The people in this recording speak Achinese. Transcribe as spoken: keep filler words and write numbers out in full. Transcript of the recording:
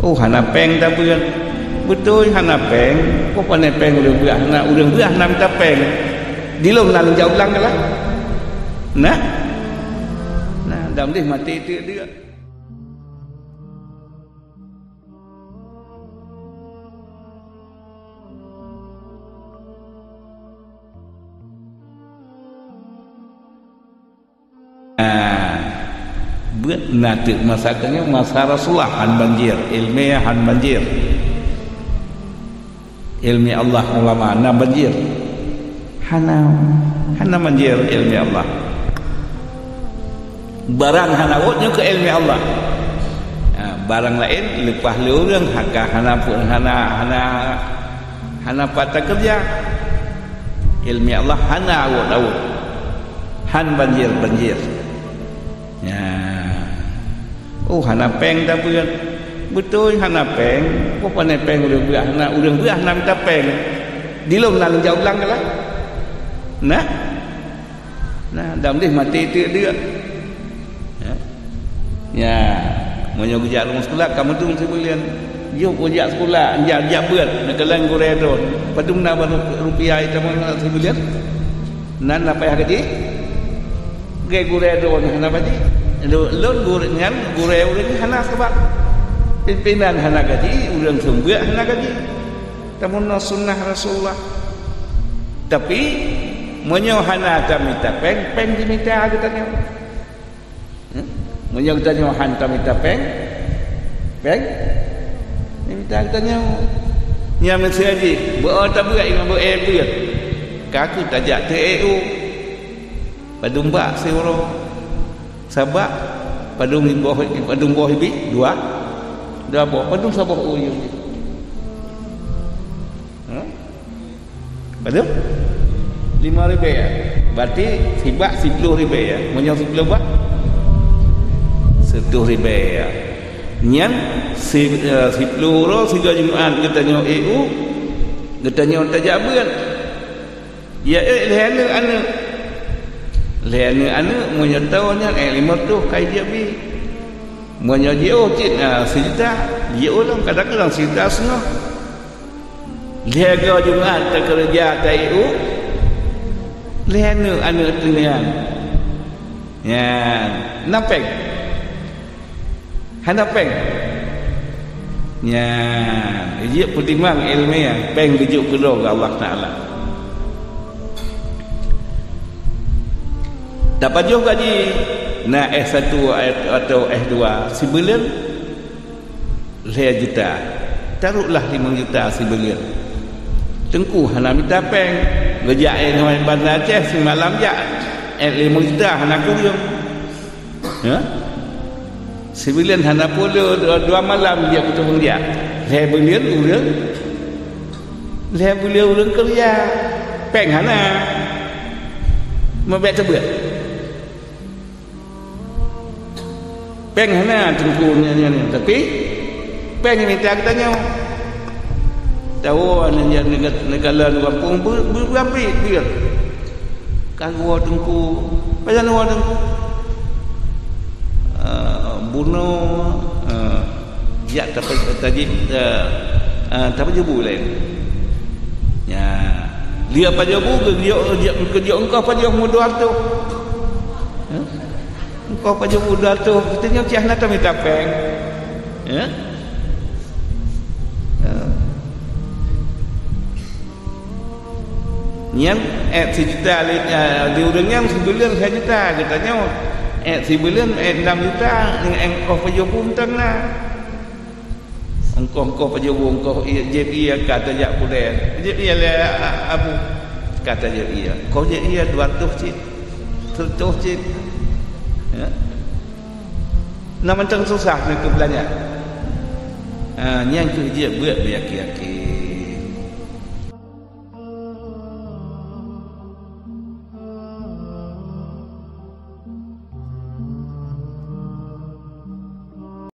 Oh, hana péng tabeuet. Beutôi hana péng. Peue pane péng ureuëng beuet hana, ureuëng beuet hana mita péng. Di lôn na lôn jak ulang keulah. Nah. Nah, dam deh maté teuk-teuk. Ah, beuet na teuk masa keunoe, masa Rasulullah han banjir, ilmu han banjir. Ilmu Allah ulama na banjir. Hana, hana banjir ilmu Allah. Barang hana wot nyoe keu ilmu Allah. Ha, barang laén leupah lé ureuëng haka hana pun hana hana hana pat takeureuja. Ilmu Allah hana awot-awot. Han banjir-banjir. Ya. Oh, hana péng tabeuet. Beutôi hana péng. Peue pane péng ureuëng beuet hana, ureuëng beuet hana mita péng. Di lôn na lôn jak ulang keulah. Nah. Nah, dam deh maté teuk-teuk. Ya. Ya, meunyoe geujak rumoh sikula, ka meudong sibuleuen. Jok geujak sikula, jak, jak beuet, neukalon gurée droe. Padum na baru rupiah itamong sibuleuen? Nan na payah gaji? Gurée droe hana gaji. Lôn, lôn gurée nyan, gurée ureuëng hana sabab. Pimpinan hana gaji, ureuëng seumeubeuet hana gaji. Tameunoe sunnah Rasulullah. Tapi, meunyoe hana tamita péng, péng jimita geutanyoe. Hmm? Meunyoe geutanyoe han tamita péng, péng jimita geutanyoe. Nyan miseue jih, beu-o tabeuet ngon beu-e beuet. Ka keuh tajak teu-e u. Padum bak siuroe. Sabak padum boh, padum boh ibi? Dua. Dua boh. Padum saboh u jih? Ha? Padum? Lima ribée, ya? Berarti sibak siploh ribée, ya? Meunyoe siploh bak? Seutoh ribée, ya. Nyan si, eh, siploh uroe sigoe Jumat geutanyoe e u, geutanyoe tajak beuet. Ya, eh, lhée aneuëk aneuëk. Lhée aneuëk aneuëk, meunyoe tao nyan, eh, lima reutôh kai jeuet bi. Meunyoe jiôh cit, ah, sijuta, jiôh lom kadang-kadang sijuta seungoh. Lhée goe Jumat takeureuja ta-e u, lhée aneuëk aneuëk teuh nyan. Nyan, na péng. Hana péng. Nyan, jeuet peutimang ilmiah, péng geujok keudroe keu Allah Taala. Tapajoh gaji, na S satu atau S dua sibuleuen lhée juta. Taroklah limong juta sibuleuen. Teungku hana mita péng, geujak e ngon Banda Aceh simalam jak, eh, limong juta hana kureueng. Ya? Sibuleuen hana pulo dua, dua malam dia beutôi dia. Lhée buleuen ureuëng, lhée buleuen ureuëng keureuja. Péng hana. Meubek teubeuet. Péng hana teungku nyan, nyan, nyan. Tapi péng mita geutanyoe. Tawoe nyan, nyan, neuga-, neukalon gampông beu-, beu-, beuambil, beuambil. Ka geuwoe teungku. Pajan woe teungku? Eh, bunoe, eh, jak tapa-, tajib, eh, eh, tapajoh bu laén. Ya. Dia pajoh bu, geujok, geujok, geujok engkau pajoh mu dua reutôh. Eh? Engkau pajoh bu dua reutôh, geutanyoe cit hana tamita péng. Eh? Eh. Nyan, eh, sijuta lé, eh, di ureuëng nyan sibuleuen lhée juta, geutanyoe, eh, sibuleuen, eh, enam juta, eh, engkoh pajoh bu mantong na. Engkoh-engkoh pajoh bu, engkoh i-, jieb ie ka tajak puléh. Jieb ie lé, a-, abu, ka tajieb ie. Engkoh jieb ie dua reutôh cit, seureutôh cit. Ya. Na mantong susah ngon keu beulanja. Ha, nyan keuh jeuet beuet beuyaki-yaki.